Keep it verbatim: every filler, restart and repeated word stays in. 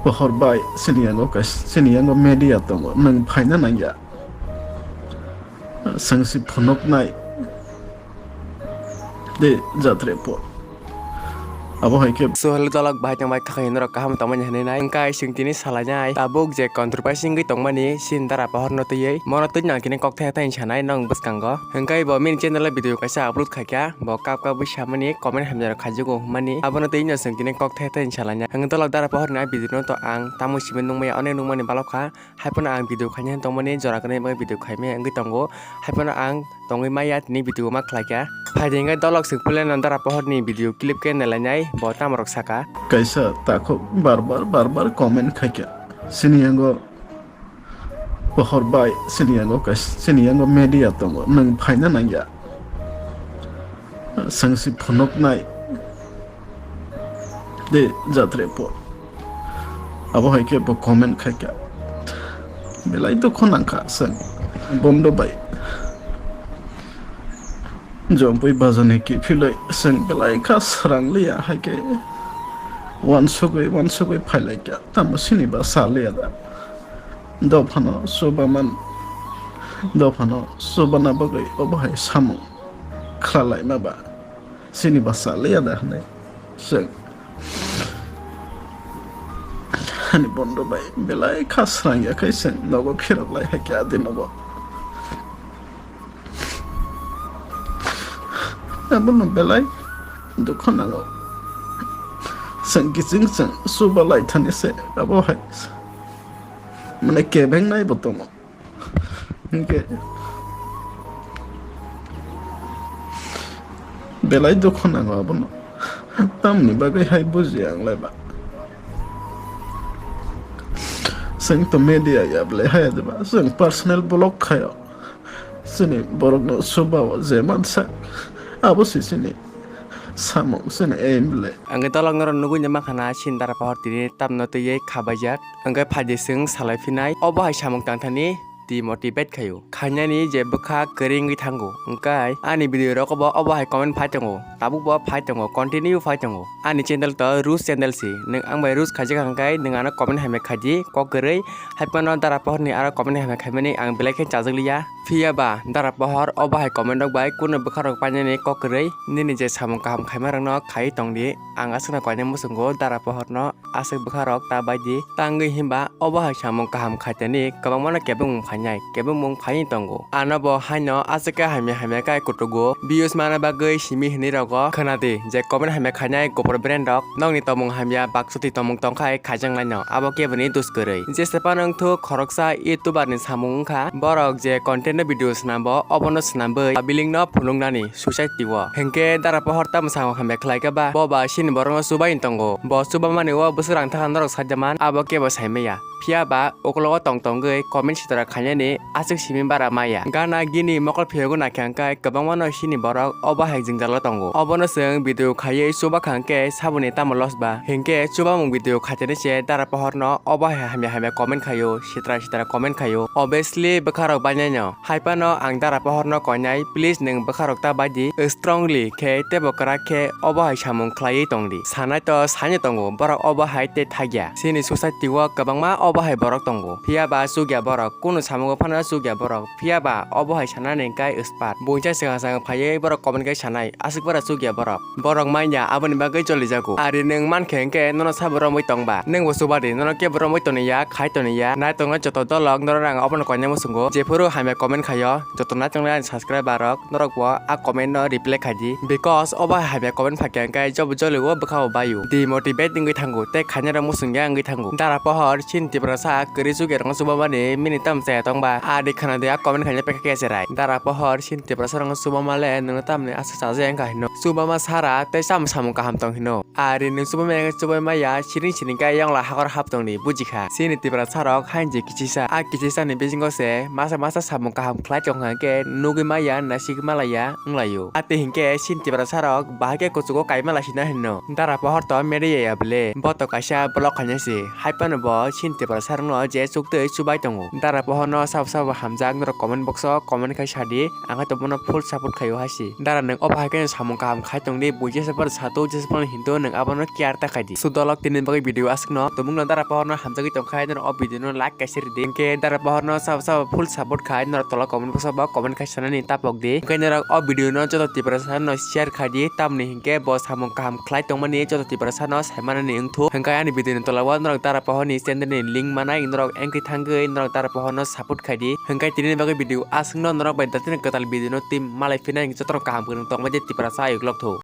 Pohor bai, chini yango kais-, chini yango media tongo, nwng phaina nangya. Sangsi phunuknai de jatre po. Abo hai khe. So, hello, dolok, bahai tongbai, kha khe norok kaham tongmani hinwi nai. Wngkha ai chwng tini salainai tabuk je controversy wngwi tongmani, sin dara pohorno twiwi. Mono twi nang tini kok the the sanai nong bwskango. Hwnkhe bo mini channel o video kaisa upload khaikha, bo kap kap wi samani comment hamya rok khaijugo hwnmani. Abono twi no chwng tini kok the the salainai. Hwnkhe dolok dara pohorni a video no to ang tamo simi nungmaya, onek nungmani balok kha. Haiphano ang video khaina tongmani jora kwrwi bagwi video khaimaya wngwi tongo. Haiphano ang tongwi maya tini video ma khlaikha. Phaidi hwnkhe dolok swk puleno dara pohorni video clip khe nailainai, bo tamorok saka. Kaisa takhuk bar bar, bar bar comment khaikha. Chini yango pohor bai, chini yango kais-, chini yango media tongo, nwng phaina nangya. Sangsi phunuknai de jatre po. Abo hai khe bo comment khaikha. Belai dukhu nangkha chwng bondo bai. Jompui bajani kiphilwi chwng belai kha swrang liya hai khe uansugwi uansugwi phailaikha. Tamo sini ba sa liya da. Dophano chubaman, dophano chubana bagwi obo hai samung khlalaima ba. Chini bwsa liya da hwnwi chwng ani bondo bai belai kha srang ya khai chwng nogo phirok lai hai khe adi nogo. Abono belai dukhu nango. Chwng kiching chwng chuba lai thani se abo hai mane kebeng nai bo tongo. Hwnkhe belai dukhu nango abono. Tamni bagwi hai bujiya ang laiba. Chwng to media ya belai haya diba. Chwng personal vlog khaio. Chini borokno chubao je mansa abo se chini samung chini aim le. Ang dolok norok nugui nai mankha na chini dara pohor tini tamno twiwi khabaijak. Hwnkhe phaidi chwng salai phinai obo hai samung tangthani demotivate khaio. Khainani je bwkha kwrwi wngwi thango. Hwnkhe ani video rogo bo obo hai comment phai tongo. Tabuk bo phai tongo, continue phai tongo. Ani channel to Rus channel si. Nwng ang bai Rus khaijak hwnkhe nwng ano comment hamya khaidi kok kwrwi. Haiphano dara pohorni aro comment hamya khaimani ang belai khe chajak liya. Phiya ba dara pohor obo hai comment rok bai kunu bwkha rok painani kok kwrwi. Nini je samung kaham khaima rokno khaiwi tongdi. Ang aswkno koinai muchungo dara pohorno. Aswk bwkha rok ta bai di, tangwi himba obo hai samung kaham khaitani kwbangmano kebengmung phainai, kebengmung phaiwi tongo. Ano bo haino aswk khe hamya hamya khe kutugo, views mana bagwi simi hinwi rogo khwnadi je comment hamya khainai gopor brand rok nokni tongmung hamya bakswtwi tongmung tongkhai khaijaknaino abo keboni dos kwrwi. Jesa phano wngthuk khoroksa youtuber ni samung wngkha, borok je content no video swnambo obono swnamwi abiling no phunuknani suicide twiwo. Hinkhe dara pohor tamo samung hamya khlaikha ba, bo ba chini borokno chubai tongo. Bo chubamani o bwswk rang thakha norok saida man, abo kebo saimaya. Phiya ba ukologo tong tongwi comment sitra khainani aswk simi bara maya. Gana gini mokol phiyogwi naikha hwnkhe kwbangmano chini borok obo hai jwngjalo tongo. Obono chwng video khaiwi chubakha hwnkhe saboni tamo loss ba? Hinkhe chubamung video khaitani se dara pohorno obo hai hamya hamya comment khaio, sitra sitra comment khaio. Obviously bwkharok bainaino. Haiphano ang dara pohorno koinai, please nwng bwkharok ta bai di, strongly khe teibo kwrak khe obo hai samung khlaiwi tong di. Sanai to saino tongo, borok obo hai tei thakya. Chini society o kwbangma obo hai borok tongo. Phiya ba chukya borok, kunu samungo phano chukya borok. Phiya ba obo hai sanani hwnkhe expert. Buisa swkang swkang phaiwi borok comment khe sanai, aswk borok chukya borok. Borok manya aboni bagwi cholijago. Ari nwng mankhe hwnkhe nono sabo romwi tongba. Nwngbo chubadi, nono kebo romwi toniya, khai toniya. Naitokno joto dolok norok ang obono koinai muchungo. Jephuru hamya comment khaio, joto naitoknai ani subscriber rok, norokbo a comment no reply khaidi. Because obo hamya comment phaikha hwnkhe jobo jolio bwkhao baio. Demotivate wngwi thango, tei khainai rok muchungya wngwi thango. Dara pohor, chini Tiprasa, kwrwi chukya rokno chubamani, mini tamo chaya tongba. Ari khwnadi a comment khaina pekha khe cherai. Dara pohor, chini Tiprasa rokno chubamale, nwngno tamni aswk chajakya wngkha hino. Chubama sara tei chamo samung kaham tong hino. Ari nwng chubamaya, chubamaya, siring siring khe yongla hakor hap tongdi, bujikha. Chini Tiprasa rok haini je kichisa, a kichisa ni bisingo se masa masa samung kaham khlai tong hwnkhe nugwi maya, naisik malaya wnglaio. Atwi hinkhe chini Tiprasa rok bahai khe kuchugo kaima laisina hino. Dara pohor to media ya bwle, bo to kaisa vlog khainai se. Haiphano bo chini Tiprasa rokno je chuk twi chubai tongo. Dara pohorno sabo sabo hamjak norok comment box o comment khai sadi, ang hai tongmano full support khaio haisi. Dara nwng obo hai khe samung kaham khai tongdi, buji se phano sato, jese phano hinto, nwng abono care ta khaidi. So dolok tini bagwi video aswkno, tumungno dara pohorno hamjagwi tongkha, norok o video no like kaisa ridi. Hinkhe dara pohorno sabo sabo full support khai, norok tola comment box o bo comment khai sanani tapok di. Hinkhe norok o video no joto Tiprasa no share khaidi, tamni hinkhe bo samung kaham khlai tongmani joto Tiprasa no saimanani wngthuk. Hinkhe ani video ni tola o norok dara pohorni channel ni link manai, norok engkhe thangwi norok dara pohorno support khaidi. Hinkhe tini bagwi video aswkno, norok bai datino kwtal video no team malai phinai, jotono kaham kwrwng tongma je Tiprasa ayuk lok thuk.